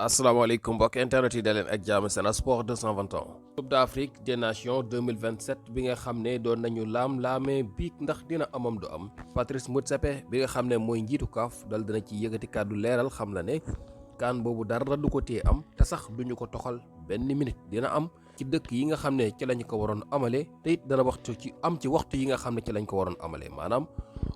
asalaamaaleykum mbokk internet yi daleen ak jàmm Sen Sport 221 Coupe d'Afrique des Nations 2027 bi nga xam ne doon nañu laam-laamee biig ndax dina amam du am Patrice Motsepe bi nga xam ne mooy njiitu CAF dal dina ci yëkkati kàddu leeral xam la ne kaan boobu dara du ko téye am te sax duñu ko toxal benn minute dina am ci dëkk yi nga xam ne ci lañu ko waroon amale te it dana waxtu ci waxtu yi nga xam ne ci lañ ko waroon amale maanaam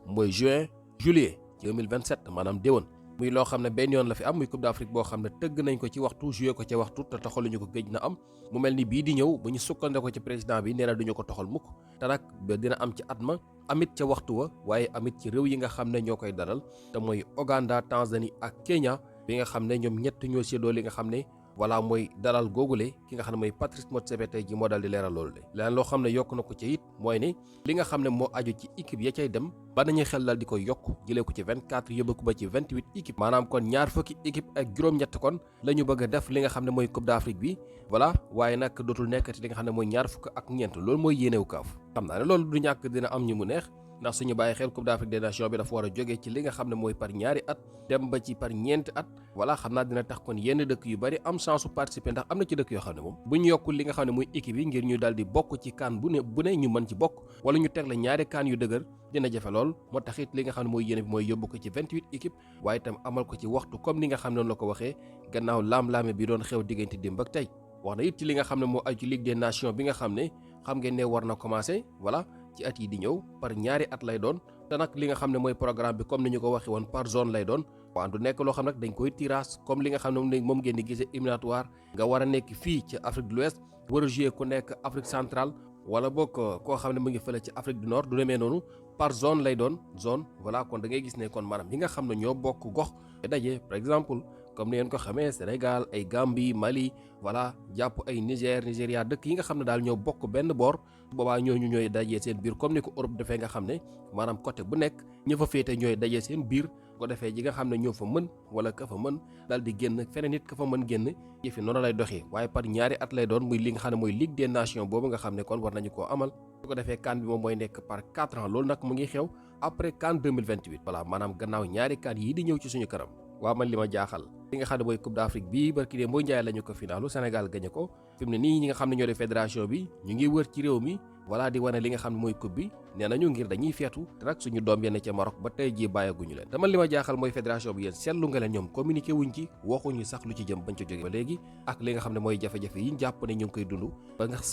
mooy juin juillet 2027 maanaam déwén muy loo xam ne benn yoon la fi am muy Coupe d'Afrique boo xam ne tëgg nañ ko ci waxtu joué ko ci waxtu te taxaluñu ko géej na am mu mel ni bii di ñëw bu ñu sukkande ko ci président bi nee na duñu ko toxal mukk te nag dina am ci at ma amit ca waxtu wa waaye amit ci réew yi nga xam ne ñoo koy dalal te mooy Ouganda Tanzanie ak Kenya bi nga xam ne ñoom ñett ñoo séddoo li nga xam ne voilà mooy dalal googule ki nga xam ne mooy Patrice Motsepe tey ji moo dal di leeral loolu de leneen loo xam ne yokk na ko ci it mooy ne li nga xam ne moo aju ci équipe ya cay dem ba nañuy xel dal di koy yokk jëlee ko ci 24 yóbbu ko ba ci 28 équipe maanaam kon ñaar fukki équipe ak juróom-ñett kon la ñu bëgg a def li nga xam ne mooy Coupe d'Afrique bi voilà waaye nag dootul nekkati li nga xam ne mooy ñaar fukk ak ñeent loolu mooy yéenewu CAF xam naa ne loolu du ñàkk dina am ñu mu neex ndax suñu bàyyi xel Coupe d'Afrique des Nations bi dafa war a jógee ci li nga xam ne mooy par ñaari at dem ba ci par ñeenti at voilà xam naa dina tax kon yenn dëkk yu bari am chance su participer ndax am na ci dëkk yoo xam ne moom bu ñu yokkul li nga xam ne mooy équipe yi ngir ñu daal di bokk ci kaan bu ne ñu mën ci bokk wala ñu teg la ñaari kaan yu dëgër dina jafe lool moo tax it li nga xam ne mooy yéene bi mooy yóbbu ko ci 28 équipe waaye itam amal ko ci waxtu comme ni nga xam ne noonu la ko waxee gannaaw laam-laame bi doon xew diggante démb ak tey wax na it ci li nga xam ne moo aju ci Ligue des Nations bi nga xam ne xam ngeen ne war na commencer voilà ci at yi di ñëw par ñaari at lay doon te nag li nga xam ne mooy programme bi comme ni ñu ko waxee woon par zone lay doon waaw du nekk loo xam nag dañ koy tirage comme li nga xam ne moom ngeen di gisee éliminatoire nga war a nekk fii ci Afrique de l'Ouest war a jouer ku nekk Afrique centrale wala boog koo xam ne mu ngi fële ci Afrique du Nord du demee noonu par zone lay doon zone voilà kon da ngay gis ne kon maanaam ñi nga xam ne ñoo bokk gox daje par exemple comme ni ngeen ko xamee Sénégal ay Gambie Mali voilà jàpp ay Nigéria dëkk yi nga xam ne daal ñoo bokk benn boor boobaa ñooñu ñooy dajee seen biir comme ni ko Europe defee nga xam ne maanaam côté bu nekk ña fa féete ñooy dajee seen biir ko defee ji nga xam ne ñoo fa mën wala ka fa mën daal di génn feneen nit ka fa mën génn yëfi noonu lay doxee waaye par ñaari at lay doon muy li nga xam ne mooy Ligue des Nations boobu nga xam ne kon war nañu koo amal su ko defee CAN bi moom mooy nekk par 4 ans loolu nag mu ngi xew après CAN 2028 voilà maanaam gannaaw ñaari CAN yii di ñëw ci suñu kanam waaw man li ma jaaxal li nga xam ne mooy Coupe d'Afrique bii barki dee mooy njaay la ñu ko finalu Sénégal gagné ko fi mu ne nii ñi nga xam ne ñoo di fédération bi ñu ngi wër ci réew mi voilà di wane li nga xam ne mooy coupe bi nee nañu ngir dañuy feetu te nag suñu doom yenn ca Maroc ba tey jii bàyyaguñu leen te man li ma jaaxal mooy fédération bi yéen seetlu nga leen ñoom communiqué wuñ ci waxuñu sax lu ci jëm bañ ca jóge ba léegi ak li nga xam ne mooy jafe-jafe yi ñu jàpp ne ñu ngi koy dund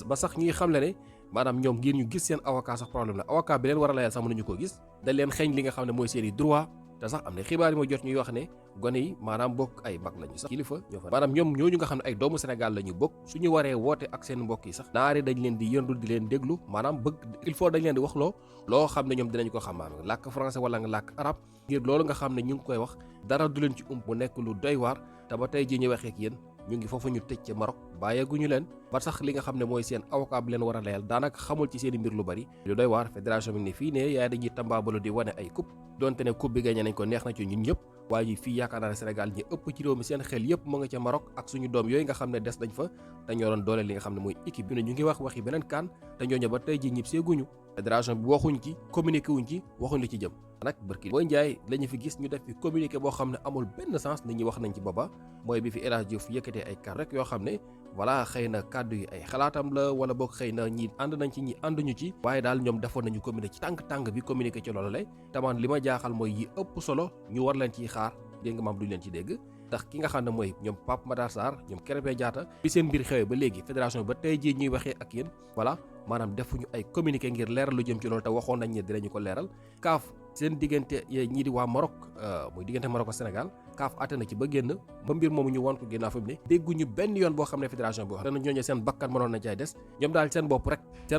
ba sax ñuy xam le ne maanaam ñoom ngir ñu gis seen avocat sax problème la avocat bi leen war a layal sax mënuñu ko gis dañ leen xeeñ li nga xam ne mooy seen i droit te sax am na xibaar yi ma jot ñuy wax ne gone yi maanaam bokk ay mag lañu sax kilifa ñoo fa maanaam ñoom ñooñu nga xam ne ay doomu Sénégal la ñu bokk suñu waree woote ak seen mbokk yi sax naari dañ leen di yëndul di leen déglu maanaam bëgg il faut dañ leen di wax loo xam ne ñoom dinañ ko xam maanaam làkk français wala nga làkk arab ngir loolu nga xam ne ñu ngi koy wax dara du leen ci mu nekk lu doy waar te ba tey ji ñu waxee ak yéen ñu ngi foofu ñu tëj ca Maroc bàyyeeguñu leen ba sax li nga xam ne mooy seen avocat bi leen war a layal daanaka xamul ci seen i mbir lu bari lu doy waar fédération bi ne fii ne yaay dañuy tambaabalu di wane ay coupe donte ne coupe bi gagné nañ ko neex na ci ñun ñëpp waaye fii yaakaar naa ne Sénégal ñi ëpp ci réew mi seen xel yëpp mu nga ca Maroc ak suñu doom yooyu nga xam ne des nañ fa te ñoo doon doole li nga xam ne mooy équipe bi ne ñu ngi waxi beneen kaan te ñooñu ba tey ji ñib seeguñu fédération bi waxuñ ci communiqué wuñ ci waxuñ li ci jëm nag barki booy njaay lañu fi gis ñu def fi communiqué boo xam ne amul benn sens nit ñi wax nañ ci booba mooy bi fi El Hadji Diouf yëkkatee ay kàddu rek yoo xam ne voilà xëy na kàddu yi ay xalaatam la wala boog xëy na ñi ànd nañ ci ñi ànduñu ci waaye daal ñoom defoon nañu communiqué ci tàng bi communiqué ci loolu lay tamaan li ma jaaxal mooy yi ëpp solo ñu war leen ciy xaar dégg nga maam duñ leen ci dégg ndax ki nga xam ne mooy ñoom Pape Matar Sarr ñoom Krépin Diatta bi seen mbir xewee ba léegi fédération ba tey jii ñuy waxee ak yéen voilà maanaam defuñu ay communiqué ngir leeral lu jëm ci loolu te waxoon nañ ne dinañu ko leeral CAF seen diggante ñii di waa Maroc muy diggante Maroc ak Sénégal CAF àtte na ci ba génn ba mbir moomu ñu won ko ginnaaw fi mu ne dégguñu benn yoon boo xam ne fédération bi wax dana ñooñu seen bakkan mënoon na jaay des ñoom daal seen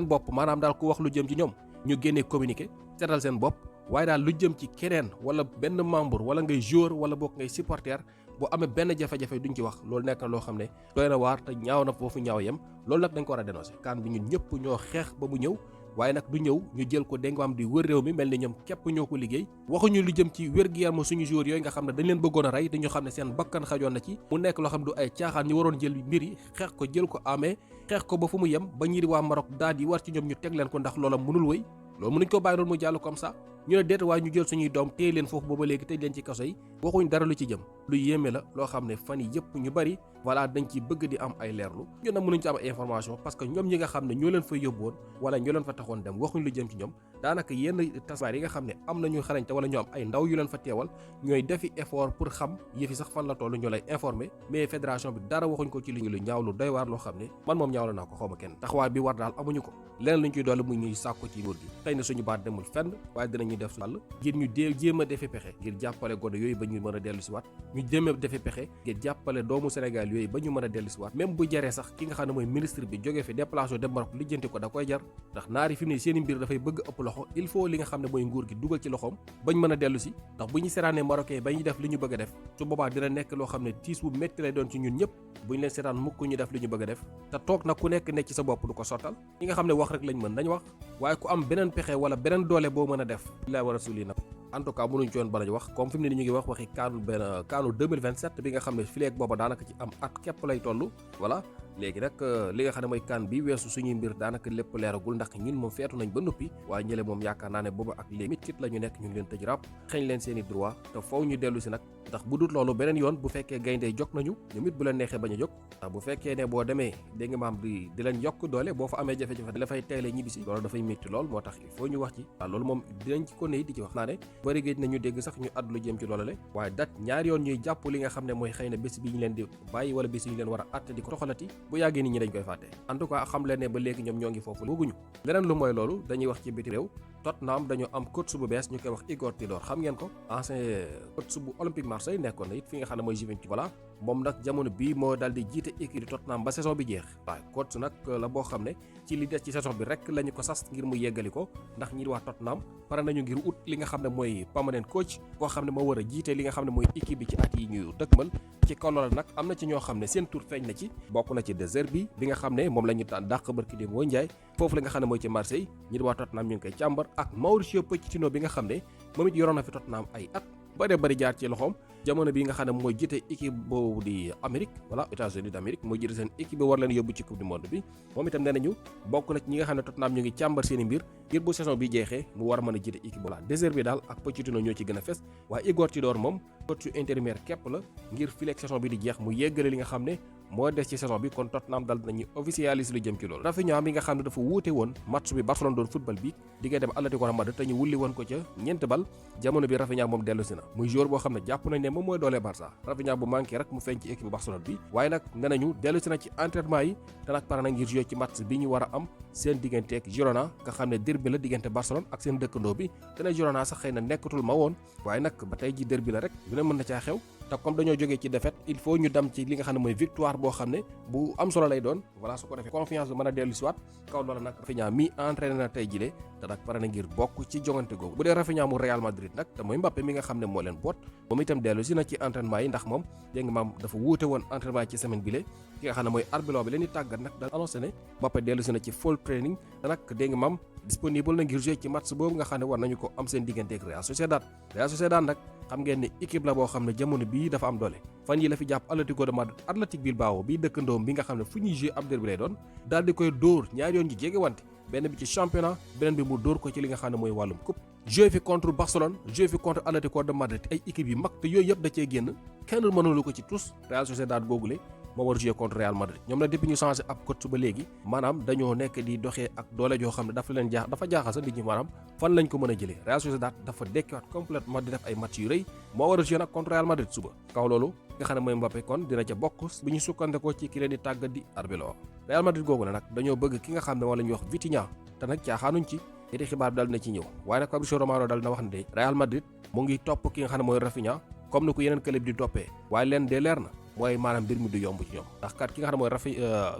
bopp maanaam daal ku wax lu jëm ci ñoom ñu génnee communiqué seetal seen bopp waaye daal lu jëm ci keneen wala benn membre wala ngay joueur wala boog ngay supporter boo amee benn jafe-jafe duñ ci wax loolu nekk na loo xam ne doy na waar te ñaaw na foofu ñaaw yem loolu nag dañ ko war a dénoncer kaan bi ñun ñëpp ñoo xeex ba mu ñëw waaye nag du ñëw ñu jël ko dégg nga am di wër réew mi mel ni ñoom képp ñoo ko liggéey waxuñu lu jëm ci wér-gu-yaram suñu joueurs yooyu nga xam ne dañ leen bëggoon a rey dañu xam ne seen bakkan xajoon na ci mu nekk loo xam ne du ay caaxaan ñu waroon jël mbir yi xeex ko jël ko amee xeex ko ba fu mu yem ba ñi di waa Maroc daal di war ci ñoom ñu teg leen ko ndax loola mënul wëy loolu mënuñ ko bàyyi loolu mu jàll comme ça ñu ne déet waaye ñu jël suñuy doom téye leen foofu booba léegi tëj leen ci kaso yi waxuñ dara lu ci jëm lu yéeme la loo xam ne fan yi yëpp ñu bari voilà dañ ci bëgg di am ay leerlu ñu ne mënuñ ci am information parce que ñoom ñi nga xam ne ñoo leen fa yóbboon wala ñoo leen fa taxoon dem waxuñ lu jëm ci ñoom daanaka yenn tasmaar yi nga xam ne am nañu xarañte wala ñoo am ay ndaw yu leen fa teewal ñooy defi effort pour xam yëfi sax fan la toll ñoo lay informer mais fédération bi dara waxuñ ko ci lu ñaaw lu doy waar loo xam ne man moom ñaaw la naa ko xawma kenn taxawaay bi war daal amuñu ko leneen luñ ciy dolli muy ñuy sàkku ci nguur gi xëy na suñu baat demul fenn waaye dinañuy def wàll ngir ñu jéem a defi pexe ngir jàppale gone yooyu ba ñu mën a dellu si waat ñu jéem a defi pexe ngir jàppale doomu Sénégal yooyu ba ñu mën a dellu si waat même bu jaree sax ki nga xam ne mooy ministre bi jógee fi déplacé dem Maroc lijjanti ko da koy jar ndax naari fi mu ne seen i mbir dafay bëgg ëpp loxo il faut li nga xam ne mooy nguur gi dugal ci loxoom bañ mën a dellu si ndax bu ñu seetaanee marocain ba ñu def li ñu bëgg a def su boobaa dina nekk loo xam ne tiis bu métti lay doon ci ñun ñëpp bu ñu leen seetaan mukk ñu def li ñu bëgg a def te toog nag ku nekk nekk ci sa bopp du ko sottal ñi nga xam ne wax rek lañ mën nañ wax waaye ku am beneen pexe wala beneen doole boo mën a def billahi wa rasuli nag en tout cas mënuñ ci woon banañ wax comme fi mu ne ni ñu ngi wax waxi kaanu 2027 bi nga xam ne fileeg booba daanaka ci am at képp lay toll voilà léegi nag li nga xam ne mooy kan bi weesu suñuy mbir daanaka lépp leeragul ndax ñun moom feetu nañ ba noppi waaye ñële moom yaakaar naa ne booba ak léegi mitit la ñu nekk ñu ngi leen tëj ràpp xëñ leen seen i droit te foofu ñu dellu si nag ndax bu dul loolu beneen yoon bu fekkee gayndey jóg nañu ñoom it bu leen neexee bañ a jóg ndax bu fekkee ne boo demee dégg nga maam di leen yokk doole boo fa amee jafe-jafe la fay teyle ñibbisi loolu dafay métti lool moo tax il faut ñu wax ci waaw loolu moom dinañ ci ko ne di ci wax naa ne bari géej nañu dégg sax ñu àddu lu jëm ci loolu le waaye dat ñaari yoon ñuy jàpp li nga xam ne mooy xëy na bés bi ñu leen di bàyyi wala bés yi ñu leen war a atte di ko toxalati bu yàggee nit ñi dañ koy fàtte en tout cas xam leen ne ba léegi ñoom ñoo ngi foofu bëgguñu leneen lu mooy loolu dañuy wax ci biti réew Tottenham dañoo am coach bu bees ñu koy wax Igor Tudor xam ngeen ko ancien coach bu Olympique Marseille nekkoon na it fi nga xam ne mooy Juventus voilà moom nag jamono bii moo daal di jiite équipe di Tottenham ba saison bi jeex waaye coach nag la boo xam ne ci li des ci saison bi rek lañu ko sas ngir mu yeggali ko ndax ñi di wax Tottenham pare nañu ngir ut li nga xam ne mooy permanent coach koo xam ne moo war a jiite li nga xam ne mooy équipe bi ci at yi ñu dëkkmal ci kaw loolu nag am na ci ñoo xam ne seen tur feeñ na ci bokk na ci De Zerbi bi nga xam ne moom la ñu tànn dàq barki di mooy Njaay foofu la nga xam ne mooy ci Marseille ñi di wax Tottenham ñu ngi koy càmbar ak Mauricio Pochettino bi nga xam ne moom it yoroon na fi Tottenham ay at bari jaar ci loxoom jamono bi nga xam ne mooy jiite équipe boobu di Amérique voilà États-Unis d'Amérique mooy jiite seen équipe bi war leen yóbbu ci coupe du monde bi moom itam nee nañu bokk na ci ñi nga xam ne Tottenham ñu ngi càmbar seen i mbir ngir bu saison bi jeexee mu war a mën a jiite équipe voilà désert bi daal ak Pochettino ñoo ci gën a fes waaye Igor Tudor moom coach intérimaire képp la ngir fileeg saison bi di jeex mu yeggale li nga xam ne moo des ci saison bi kon Tottenham dal nañu officialise lu jëm ci loolu Rafinha mi nga xam ne dafa wuute woon match bi Barcelone doon football bi di nga dem Atlético Madrid te ñu wulli woon ko ca ñeent bal jamono bi Rafinha moom dellu si na muy joueur boo xam ne jàpp nañ ne moom mooy doolee Barça Rafinha bu manqué rek mu feeñ ci équipe Barcelone bi waaye nag ne nañu dellu si na ci entraînement yi te nag pare na ngir jouer ci match bi ñu war a am seen digganteeg Girona nga xam ne derby la diggante Barcelone ak seen dëkkandoo bi te ne Girona sax xëy na nekkatul ma woon waaye nag ba tey ji derby la rek lu ne mën na caa xew te comme dañoo jógee ci défaite il faut ñu dem ci li nga xam ne mooy victoire boo xam ne bu am solo lay doon voilà su ko defee confiance bi mën a dellu si waat kaw loola nag Rafinha mi entraîné na tey jile te nag pare na ngir bokk ci jongante googu bu dee Rafinha mu Real Madrid nag te mooy Mbappé mi nga xam ne moo leen boot moom itam dellu si na ci entraînement yi ndax moom dégg nga maam dafa wuute woon entraînement ci semaine bile ki nga xam ne mooy arbitre bi leen di tàggat nag daal annoncé ne Mbappé dellu si na ci full training te nag dégg nga maam disponible na ngir jouer ci match boobu nga xam ne war nañu ko am seen diggante ak Real Sociedad nag xam ngeen ne équipe la boo xam ne jamono bii dafa am doole fan yi la fi jàpp Atlético de Madrid Athletic Bilbao bii dëkkandoom bi nga xam ne fu ñuy jouer ab derby lay doon daal di koy dóor ñaari yoon ji jege wante benn bi ci championnat beneen bi mu dóor ko ci li nga xam ne mooy wàllum coupe joué fi contre Barcelone joué fi contre Atlético de Madrid ay équipe yu mag te yooyu yëpp da cee génn kenn mënulu ko ci tous Real Sociedad googule moo war jouer contre Real Madrid ñoom nag depuis ñu changé ab coach ba léegi maanaam dañoo nekk di doxee ak doole joo xam ne dafa jaaxal sax nit ñi maanaam fan lañ ko mën a jëlee Real Sociedad dafa dekkiwaat complètement di def ay match yu rëy moo war a jouer nag contre Real Madrid suba kaw loolu nga xam ne mooy Mbappé kon dina ca bokk bu ñu sukkandikoo ci ki leen di tàggat di Arbeloa Real Madrid googu la nag dañoo bëgg ki nga xam ne moo la ñuy wax Vitinha te nag caaxaanuñ ci yéti xibaar bi dal na ci ñëw waaye nag Fabrizio Romano dal na wax ne de Real Madrid mu ngi topp ki nga xam ne mooy Rafinha comme ni ko yeneen club di toppee waaye leen de leer na mooy maanaam mbir mi du yomb ci ñoom ndax kat ki nga xam ne mooy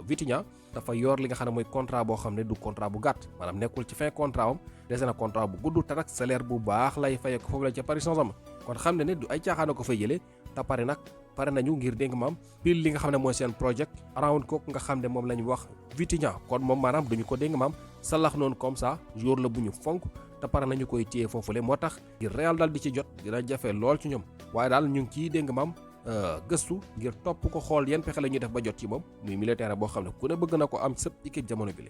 Vitinha dafa yor li nga xam ne mooy contrat boo xam ne du contrat bu gàtt maanaam nekkul ci fin contrat am dese na contrat bu gudd te nag salaire bu baax lay fayee ko foofu la ca Paris Saint-Germain kon xam ne ne du ay caaxaan ko fay jëlee te pare nag pare nañu ngir dégg maam pile li nga xam ne mooy seen projet around kooku nga xam ne moom la ñu wax Vitinha kon moom maanaam duñu ko dégg maam salax noonu comme ça jour la bu ñu fonk te pare nañu koy téye foofule moo tax ngir Real dal di ci jot dina jafe lool ci ñoom waaye daal ñu ngi ciy dégg maam gëstu ngir topp ko xool yan pexe la ñuy def ba jot ci moom muy militaire boo xam ne ku ne bëgg na ko am sëpp équipe jamono bi